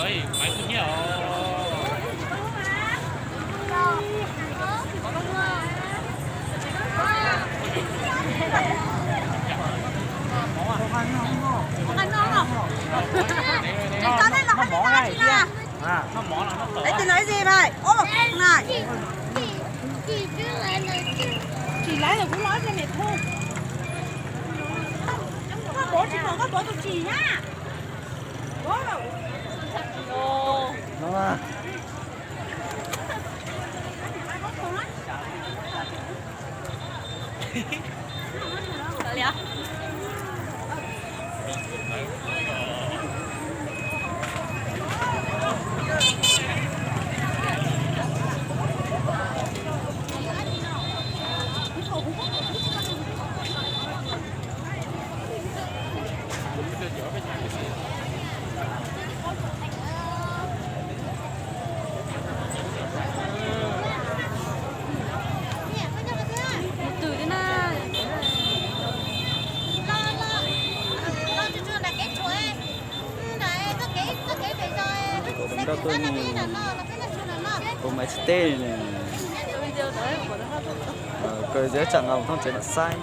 Noj mov na. Ua, noj mov na. Ua, noj mov na. Tsis laiv los kuv los ib pliag niam thu. Koj pov tsis pom koj pov tus tsis na. Ua, nroj tuaj ni, ua maiv tsis teb li. Koj tseem nqa mus thoob tsev mam saib.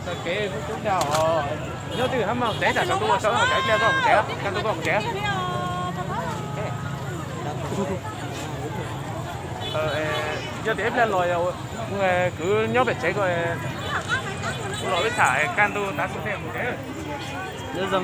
Txoj kev kub kub dhau. Nyob twg hab mas mus tsev, tam sim no kuv ua tau, cov ib pliag koj mus tsev, kaj ntug koj mus tsev. Yog tias ib pliag los, kwv nyob pem tsev ko, kuv los wb tham kaj ntug tav su thiaj mus tsev. Nyob zoo.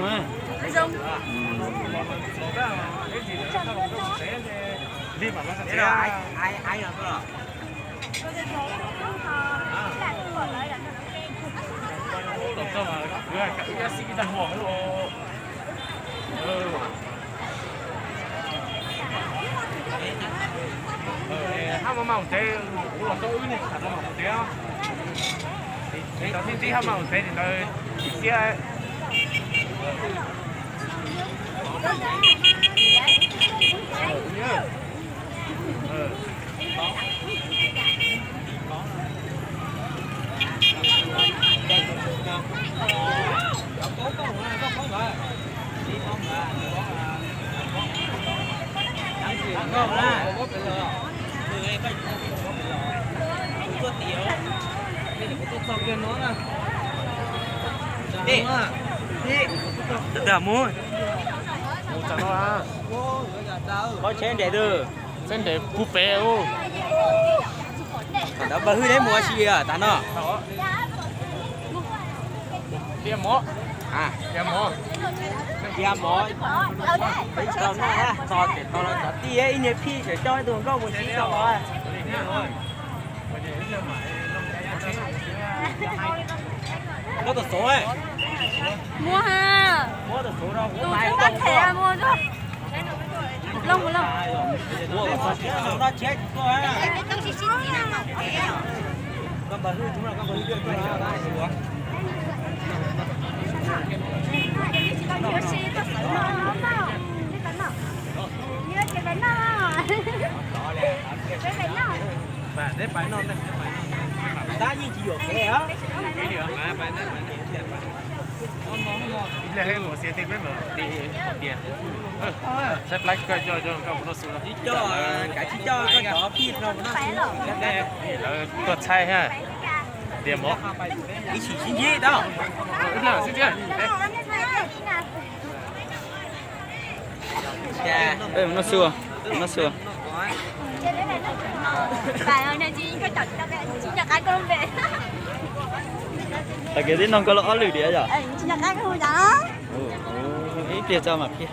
Hab mas mus tsev, kuv los tau wb niag tham no mas mus tsev. Tsis tau tib ntsib hab mas mus tsev tsis tau tsis siab. Mus, mus tam no, pob tsheb nres twg? Tsheb nres puag pem ub. Thaum ntawd npawg Hwj neb mus ua si tas no. Cia mov, cia mov, cia mov, peb tsis tau noj na, txog ces tau los cov tij ib niag phij tseem coj ib tug nkauj mus sib tau. Muab tus xuv, muab tus xuv rau kuv, tus tab them muab. Looj, looj. Saib plab koj coj, coj nkauj mus noj su no. Lawv tuaj txhaib ha. Tias mov. Ib sim sib ntsib tau. Ib leeg sib ntsib. Noj su, noj su. Tag kis tib nug koj los ob lwm diam yom? Ib pliag tso mam qhia.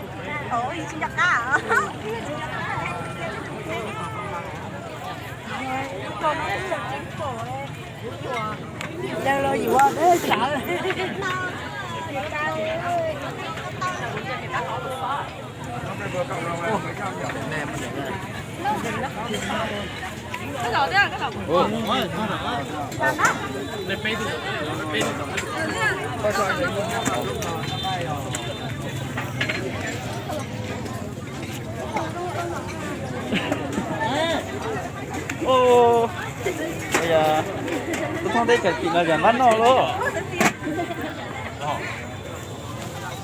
Ua, tus thoob teb chaws tim no yog npab noj lauj.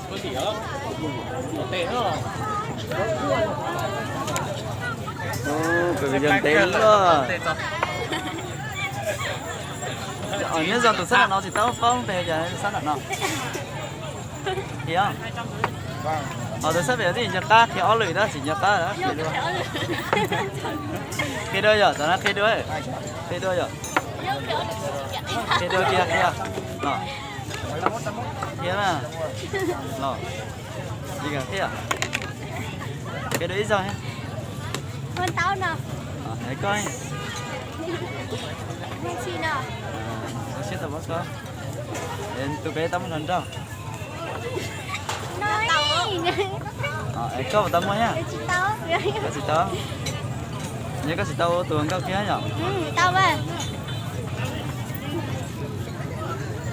Tus yog ntev luaj. Nyob zoo, tus sab nram no tsis tau paub npe, cas sab nram no. Qhia. Ho tus sab pem twb nco qab, qhia ob lwm tab tsis nco qab. Qhia dua yom, tam no qhia dua. Qhia dua yom. Qhia dua kiag, qhia. No. Qhia na. No. Qhia, qhia dua ib zaug. Koj. Siab tau muab koj. Tus pem tau muab nrog nrog. Es koj puas tau muab thiab? Koj tsis tau. Yog koj tsis tau ua tus nkauj kiag yom?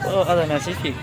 Ob tug no sib phim.